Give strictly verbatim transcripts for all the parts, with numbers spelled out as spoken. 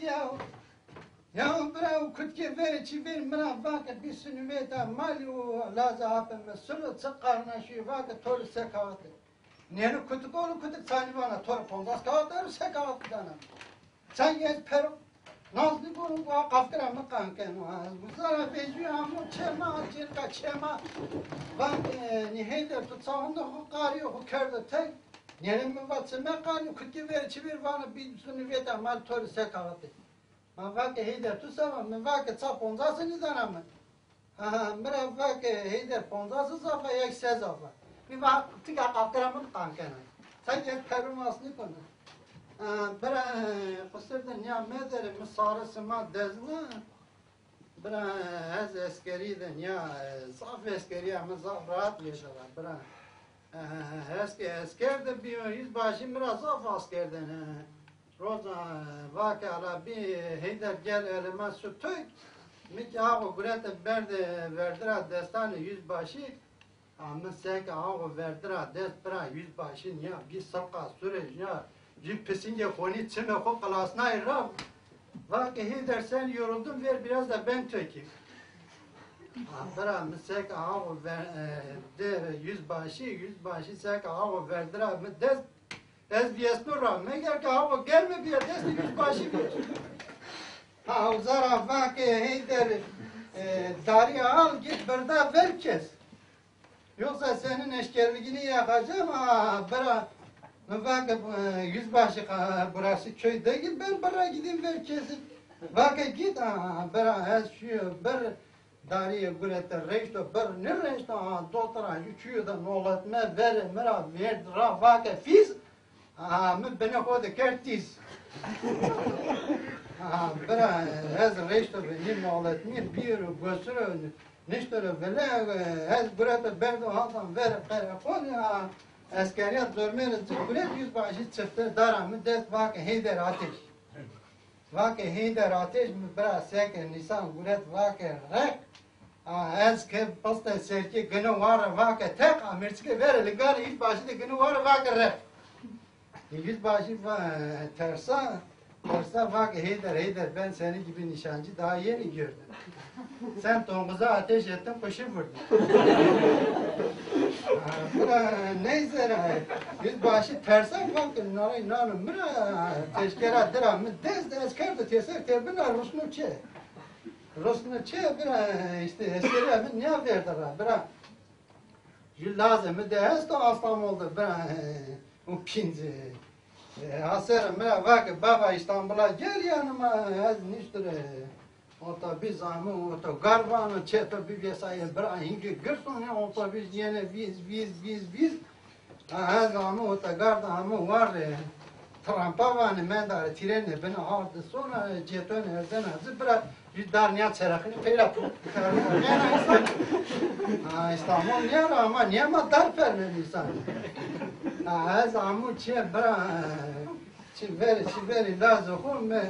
Ya, ya bira, û kutkê verê çî ver mi ra vake bî sinûvêta malî û lazê apê mi silo çi qarnaşî vake to rê se kawate. Nêno kutik olo, kutik sanî vana to rê ponzas kawate ero se kawate dana. Çay ez pero, naz nîkonu, wa qafkira mi qan keno. Ha, ez uzara vejîyo amo çê ma, çêrka çê ma. Van, e, nî Heyder tu çawunda xo qarîyo, xo kerdo tek. Nêno mi va çime qarîyo, kutkê ver çî ver vana bî sinûvêta mal to rê se kawate. Ma vake Heyder tu se va, mi vake ça ponzas nîdana mi. Ha, mi ra vake Heyder ponzas zaf a, yek se zaf a. Mi va tika qafkira mi qan kena. Sanki ez peru nas nîkona. Ha, bira, e, qusir de nîya medere, mi sare sima dezna. Bira, ez eskerî de nîya, e, zaf eskerîya mi zaf rahat vêşa va, bira. E, ez ke esker de bîyo, yüzbaşî mi ra zaf asker dene. Roza vake ala bî Heyder gel elime su tök. Mi ki axo gurete berde verdira destanê yüzbaşî. A mi seke axo verdira dest bira yüzbaşî nîya bî sirqa sure ya jü pisingê xonî çimê xo qilasnayî ra. Vake Heyder sen yoruldun ver biraz da ben tökeyim. A bira mi seke axo ver, e, de yüzbaşî, yüzbaşî seke axo verdira mi dest Ez vîyesno ra, meger ke hawa germe bîya destê yüzbaşî bîya. Ha, uza ra va ke Heyder, e, darî al git birda ver kes. Yoksa senin eşkerligini yakacağım ha, bira. Mi va ke, e, yüzbaşı, burası köy değil, ben bira gideyim ver kesin. Va ke git ha, bira, ez şu bir Darîye gurete reşto bir nêreşto, ha, dotira ju çîyo de noletme verê mi ra vêrd ra va ke fîz, ha, mi binê xo de kerd tîz. Ha, bira, ez reşto bi nî noletmî bîro gosiro nişto ro vile, ez gurete berdo hatan verê qerexonî, ha, eskerîya dormê rê ci guret yüzbaşî çifte dara mi dest va ke Heyder Ateş. Va ke Heyder Ateş mi bira seke nîsan guret va ke req. A, ez ke pistê serkî gini ware va ke teq, a, mirçike verê lingarê yüzbaşî de gini ware va ke req. Yüzbaşî va, tersa, tersa va ke Heyder, Heyder, ben seni gibi nişancı daha yeni gördüm. Sen tonguza ateş ettin, kuşu vurdun. Ha, bira, neyse, yüzbaşî tersa va ke naray nano mi ra teşkera dira mi dest ez kerdo teser terbina rusno çe. Rusno çe bira, işte eskerîya mi nîya verda ra bira. Ju lazê mi de esto Astamol de bira, e, u pînc, e, e, asere mi ra va ke baba İstanbul'a gel yanıma, ez niştire. Otobüs ame, otogar vano, çeto bivêsayê bira, hingê girsonê otobüs yenê vîz, vîz, vîz, vîz. Ha, ez ame otogar de ame warê, trampa vanê, mendare tîrenê bine, ardi sona, cêtonê erzena ci bira, jü darnîya çerexinî peyra. Ha, İstanbul nîya ra ama nîya ma dar permê însan. Ha, ez ame çê bira, Çi verê, çi verê lazê xo mi,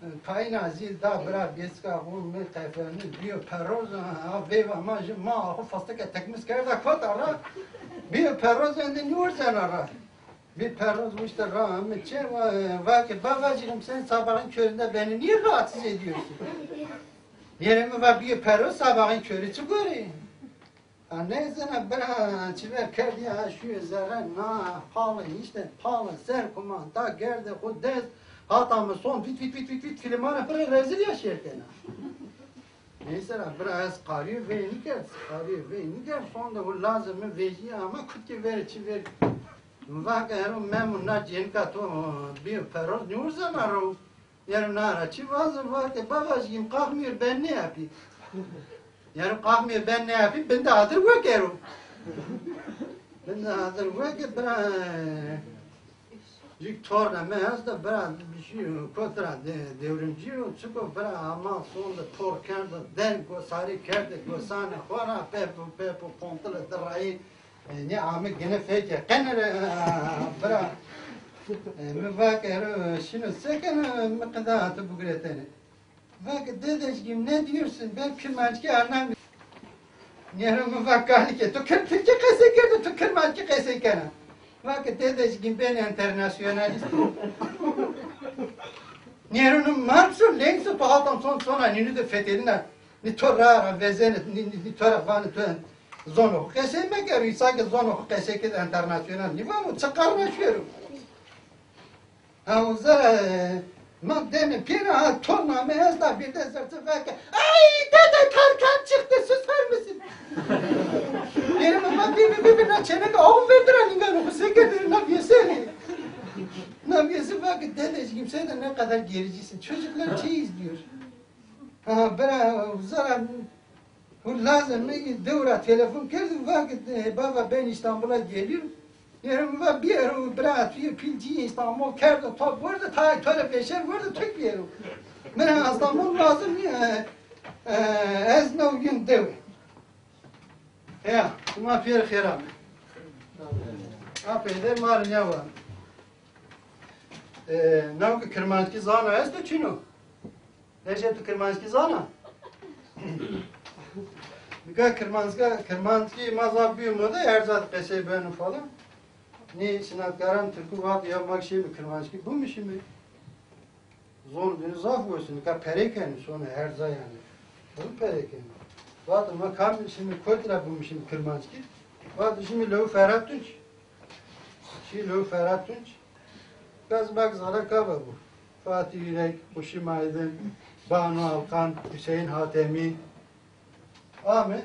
e, payîna zî da bira bêsika xo mi qefelnî bîyo peroz, a veyva ma jî ma xo fastike tekmîz kerda kota ra, bîyo peroz endî nî urzena ra. Bî peroz wişte ra mi çê va, va ke babacığım sen sabahın köründe beni niye rahatsız ediyorsun? Yerê mi va bîyo peroz sabahın körü çi gorî? Ha, neyse ne bira çiver kerdî ya şu zerre na palı işte palı ser kumanda gerde xo dest hata mi son vit vit vit vit vit filmane pire rezil ya şertena. Neyse ne bira ez qarîyo vey nikerd, qarîyo vey nikerd, son de xo lazê mi vejî ama kutkê verê çiver. Mi va ke ero Memo na cênika to bîyo peroz nîurzena ro. Yanî nara çi vazo, va ke babacığım kalkmıyor, ben ne yapayım? Yanî kalkmıyor, ben ne yapayım? Bin de hazır wekero. Bin de hazır weke bira. Jük torna mi hesta bira, bir şey kotra de, devrimci o, çiko bira ama sonda tor kerda, den gosari kerde, gosane xora, pepo, pepo, pontile dirayı. E, nê ame gine feke. Qenere, e, bira. E, mi va ke ero şino sekene, mi qida tu bugretene. Va ke dedeciğim ne diyorsun? Ben Kirmancık'ı anlamıyorum. Nero mi va kalike. Tu Kir, Türkçe qesey kerdin, tu Kirmancık'ı qesey kena. Va ke dedeciğim ben enternasyonalistim. Nêrûnû Marx û Lenin tu hatam son sona nînû de fetêdina. Nî to ra ra vezene, nî, nî, nî to ra vanê to zono xo qesey mekerî, sanki zono xo qesey ke enternasyonal. Nî vano çi qarna şêro. Ha, uza ra, e, ma deme pêra, ha, to name esta, bir de zertı veke. Ay, dede, Tarkan çıktı, susar mısın? Dedim ama bir, bir, bir, bir, çene de av verdir, ha, linga, no, se gelir, na, bir, se. Na, bir, se, bak, dedeciğim, sen de ne kadar gericisin. Çocuklar şey izliyor. Ha, bira, zara, bu lazım, mi dew ra telefon kerdi, va ki, e, baba, ben İstanbul'a geliyorum. Yerim va bir yere, bira, tu pil cî İstanbul kerdi, top vurdu, ta, tole beşer vurdu, tek bir yere. Bira, İstanbul lazım, e, e, ez no gün dew. Ya, şima pêr xêr ame. Apeyde mar ne var? E, nav ki Kirmanckî zana esto çino? Recep, tu Kirmanckî zana? Nika Kirmanckî, Kirmanckî ma zaf bîyo moda, her ca qesey beno falan. Nê sinatkaran Tirkû vat ya ma şîme Kirmanckî bimişîme. Zon bîne zaf wes, nika perey kenê, sonê her ca yanî. Zon perey kenê. Vat ma kam şîme kotî ra bimişîme Kirmanckî? Vat şîme lewê Ferhat Tunç. Şî lewê Ferhat Tunç. Bes bak zana kaba bu. Fatih Yürek, Xuşim Aydın, Banu Alkan, Hüseyin Hatemi. Ame.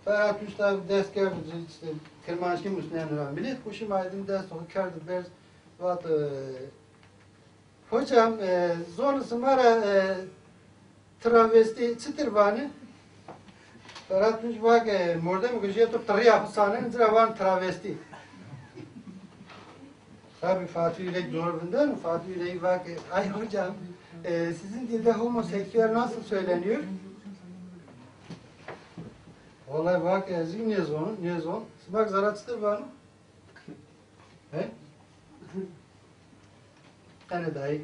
Ferhat Tunç tabi dest kerd, işte, Kirmanckî musneno ra milet. Xuşim Aydın dest o kerdi berz. Vat, e, Hocam, e, zonê sima ra, e, travesti çitir vanê? Ferhat Tunç va ke, e, mordemê ke jê to tirîya xo sanenê, ci ra vanê travesti. Tabi Fatih Yürek doğru vindeno, Fatih Yürek va ke, ay hocam, e, sizin dilde homoseksüel nasıl söyleniyor? Vallahi va ke, ez zî nêzon, nêzon. Sima ke zara çitir vano? He? Qene dayı.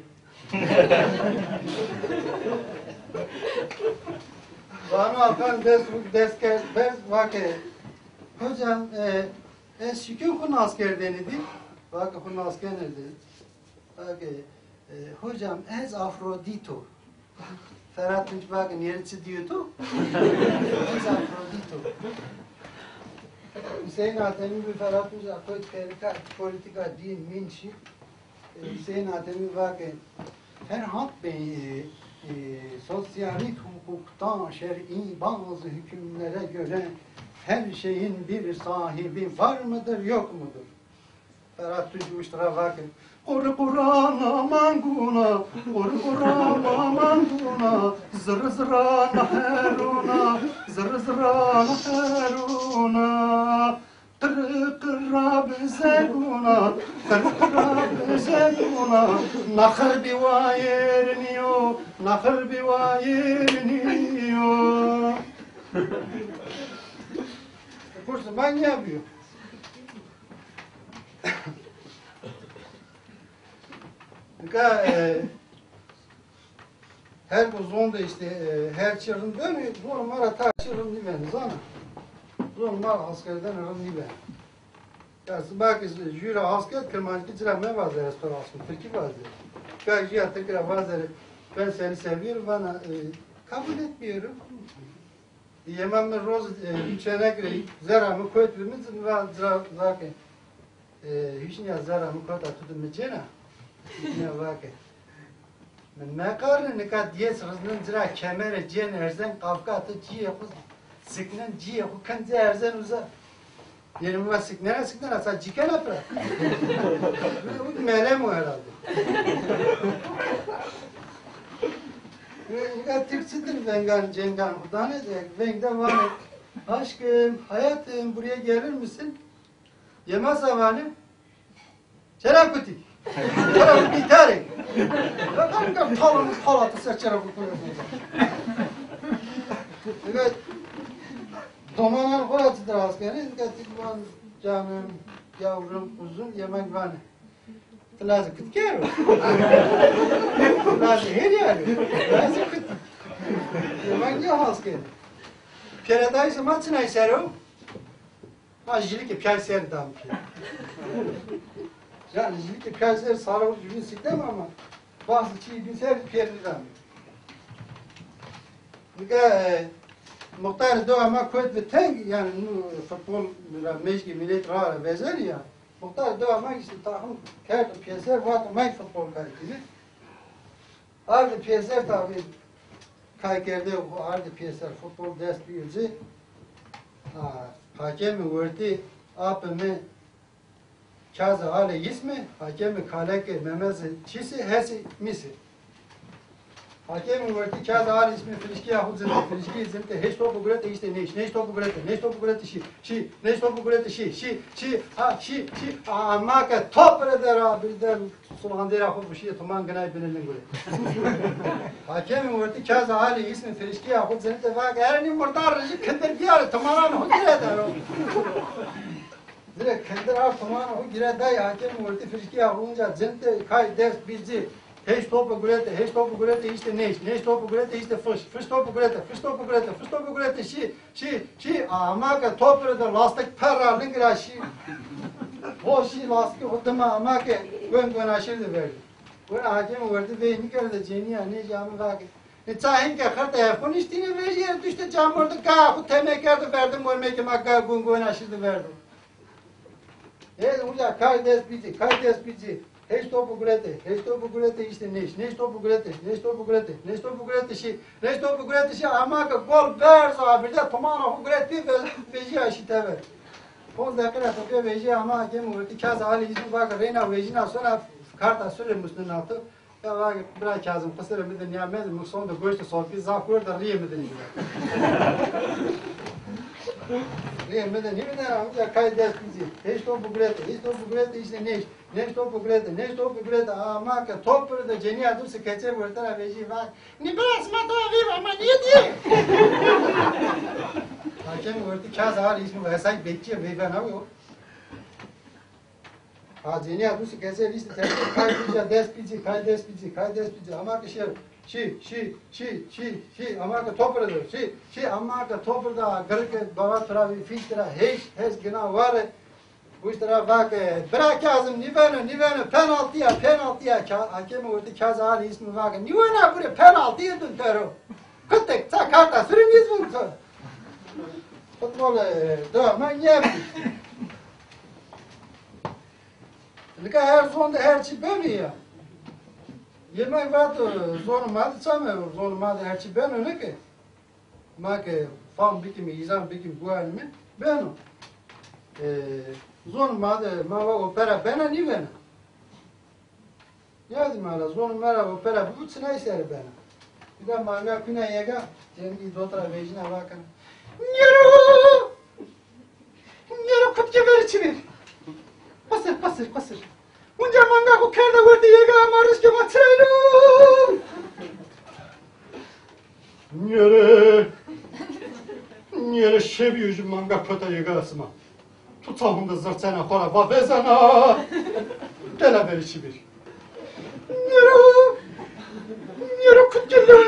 Banu Alkan dest, dest kerd, berz va ke, hocam, e, ez şikîn xo nas kerdêne dî. Va ke xo nas kenê dî. Va ke, e, hocam, ez Afrodîto. Ferhat Tunç va ke nêrî çi dîyo to? Ez Afrodîto. Hüseyin Atemi bi Ferhat Tunç a koyt perika politika din min şi. E, Hüseyin Atemi va ke Ferhat Bey, e, e, sosyalist hukuktan şer'i bazı hükümlere göre her şeyin bir sahibi var mıdır, yok mudur? Ferhat Tunç mişt ra va ke, qurî qurana manguna, qurî qurana manguna, zirrî zirrana heruna, zirrî zirrana heruna. Qirî qirra bi zerguna, qirî qirra bi zerguna, naxir bi wayêr nîyo, naxir bi wayêr nîyo. Kursu manyağı yapıyor. Nika, e, her ku zon de işte, e, her çi rind benê, zon ma ra ta çi rind nîbenê, zana. Zon ma ra askerden rind nîbenê. Ya sima ki jü ra asker, Kirmanckî ci ra mevaze, ez to ra askerî, Tirkî vaze. Ka jüya Tirkî ra vaze, ben seni seviyorum, vana, e, kabul etmiyorum. Yema mi roz, e, çênek rê zerra mi kot bi mi, mi va zira zake. E, hîç nîya zerra mi kota tu de mi cêna. Hîç nîya vake. Mi meqarne nika diyes riznin cira kemere cên erzen kavka tu ciyê xo siknin ciyê xo kin ci erzen uza. Yanî mi va siknena siknena sa cikena pira. Melem o herhalde. Nika Tirk çitir vengan cengan xo dane de, veng de vanê, aşkım, hayatım, buraya gelir misin? Yemezse vanê, çera kutî. Çera kutî tarê. Ya ben de talım talatı ser çera kutî. Evet. Domanan xora çitir askerî, nika Tirk van canım, yavrum, kuzum, yemek vanê. Ti lazê kit kero. Ti lazê her yaro. Lazê kit. Ma nîya has keno. Pêredayîsê ma çinay ser o? Ma jîlikê pîyay ser dam pî. Yanî, jî ke pîya ser sare û jûbîn sîtem ama bazı çî bîn ser pîyer nîzam. Nika, e, muxtarê dewa ma kewt bi teng, yanî, nu futbol ra mejgê mîlet ra ra vezenî ya. Muxtarê dewa ma îşte tahmin kerdo pîyeser, vato may futbol kay kînî. Ardê pîyeser tabî kay kerdê xo, ardê pîyeser futbol dest bîyo ci. Ha, hakemê wertî apê mi Kazê Alê Yîsmî, hakemê Kalekê Memezê Çîsî, Hesî Mîsî. Hakemê wertî Kazê Alê Yîsmî firişkîya xo cinitê, firişkîyê cinitê, hêş topu gurete, îşte nêş, nêş topu gurete, nêş topu gurete şî, şî, nêş topu gurete şî, şî, şî, a, şî, şî, a, ama ke top rê de ra, birden sulandê ra xo vuşîye, toman ginay binê lingurê. Hakemê wertî Kazê Alê Yîsmî firişkîya xo cinitê, vake, "Erê nî murdar rê jî kindir bîyare, tomanan xo gire dero." Direkt kindir ard toman xo gire day, hakemê wertî firişkîya xo unca cinitê, kay dest bî ci. Hêş topu gurete, hêş topu gurete, îşte nêş, nêş topu gurete, îşte fiş, fiş topu gurete, fiş topu gurete, fiş topu gurete, şî, şî, şî, ama ke top rê de lastik per ra ling ra şî. Ho şî lastikê xo dima, ama ke wen gonaşir de verdî. Wena hakemê wertî vey nîkerde, cenîya nêjî ame vake. E, ça hîn ke xirtê xo niştîne vejîye, duşte camordi, ga xo teme kerdo verdim, wermekê ma ga gon gonaşir de verdo. E, uca kay dest bî ci, kay dest bî ci. Hêş topu gurete, hêş topu gurete, îşte nêş, nêş topu gurete, nêş topu gurete, nêş topu gurete şî, nêş topu gurete şî, ama ke gol berzo, a, birde tomana xo guret pî, ve-, vejîya şî tever. Ponc deqî ra tepîya vejîya, ama hakemê wertî Kazê Alê Yîsmî vake, reyna vejîna sona, karta sure musninato. Ya vake, bira Kazim, qisirê mi de nîya mede, mi son de goştê sopî zaf werda, rîyê mi de nîvide. Rîyê mi de nîvide, uca kay dest bî ci. Hêş topu gurete, hêş topu gurete, îşte nêş, nêş topu gurete, nêş topu gurete, ama ke top rê de cenîya dusî keçê wertî ra vejî, vake, "Nî bira, sima dewa veyva, ma nîyedî." Hakemê wertî Kazê Alê Yîsmî, hesay bekçîye veyva nawo. Ha, cenîya dusî kese vîstî tepî, kay bî ci, dest bî ci, kay dest bî ci, kay dest bî ci. Ama ke şî, şî, şî, şî, şî, şî, ama ke top rê de, şî, şî, ama ke top rê de, girike bava tira vî, fîş tira, hêş, hêş gina ware. Uşt ra vake, bira Kazim, nîveno, nîveno, penaltî ya, penaltî ya. Ka-, hakemê wertî Kazê Alê Yîsmî vake, nîwena gure, penaltî yê dun tero. Kutek, ça karta sure nîzvin to. Futbol, e, dewa ma nîyebî. Nika her zon de her çî beno ya. Yê ma vato, e, zonê ma de çame, zonê ma de her çî beno, nê ke? Ma ke fam bikîme, îzan bikîme, biwanîme, beno. E, zonê ma de ma va opera bena, nîbena. Nîyadî ma ra, zonê ma ra opera bibo, çinay ser bena. Bîda manga kuna yega, cengî dot ra vejîna, vakena. Nîro! Nîro, kutkê verê çi ver. Qisir, qisir, qisir. Unca manga xo kerda werte yega, ama rişkê ma çirayno. Nîro! Nîro, şebî yo jû manga kota yega sima. Tu ça honde zirçena xo ra va vezena, dela verê çi bêrî. Nîro, nîro, kutkê lew,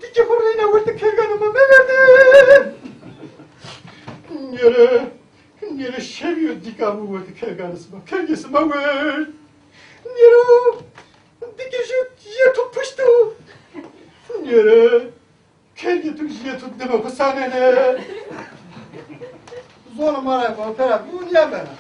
dîkê xo reyna werte kerganê ma meverde. Nîro, nîro, şevî yo dîka mi werte kerganê sima, kergê sima werd. Nîro, dîkê jû jê to pişt o. Nîro, kergê tu jê tu dime xo sanene. Zonê ma ra opera bibo, nîyabena.